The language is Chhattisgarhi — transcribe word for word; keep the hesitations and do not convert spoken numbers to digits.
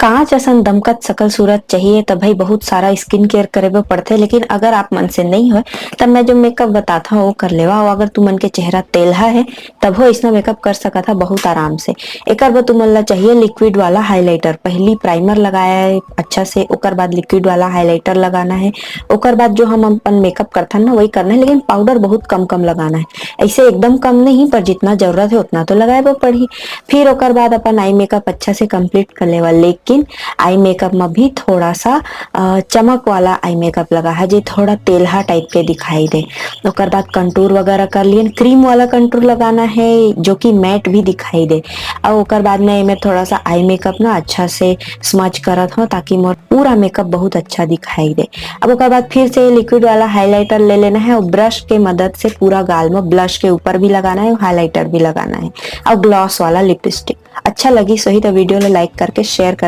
कांच असन दमकत सकल सूरत चाहिए, त भाई बहुत सारा स्किन केयर करे बर पड़थे। लेकिन अगर आप मन से नहीं होय, तब मैं जो मेकअप बतात हूँ, वो कर लेवा। और अगर तुमन के चेहरा तेलहा है, तब हो इसना मेकअप कर सकत हा बहुत आराम से। एकर बर तुमन ला चाहिए लिक्विड वाला हाइलाइटर। पहली प्राइमर लगाया है अच्छा से, ओकर बाद लिक्विड वाला हाइलाइटर लगाना है। ओकर बाद जो हम अपन मेकअप करथन ना, वही करना है, लेकिन पाउडर बहुत कम कम लगाना है। ऐसे एकदम कम नहीं, पर जितना जरूरत है उतना तो लगाए बर पड़ही। फिर ओकर बाद अपन आई मेकअप अच्छा से कंप्लीट कर लेवा, लेकिन आई मेकअप में भी थोड़ा सा अ, चमक वाला आई मेकअप लगा है, जे थोड़ा तेलहा टाइप के दिखाई दे। ओकर बाद कंटूर वगैरह कर लियन, क्रीम वाला कंटूर लगाना है जो कि मैट भी दिखाई दे। और ओकर बाद में मैं थोड़ा सा आई मेकअप ना अच्छा से स्मज करत हूँ, ताकि मोर पूरा मेकअप बहुत अच्छा दिखाई दे। अब ओकर बाद फिर से लिक्विड वाला हाइलाइटर ले लेना है और ब्रश के मदद से पूरा गाल में ब्लश के ऊपर भी लगाना है, हाइलाइटर भी लगाना है, और ग्लॉस वाला लिपस्टिक। अच्छा लगी सही तो वीडियो ला लाइक करके शेयर कर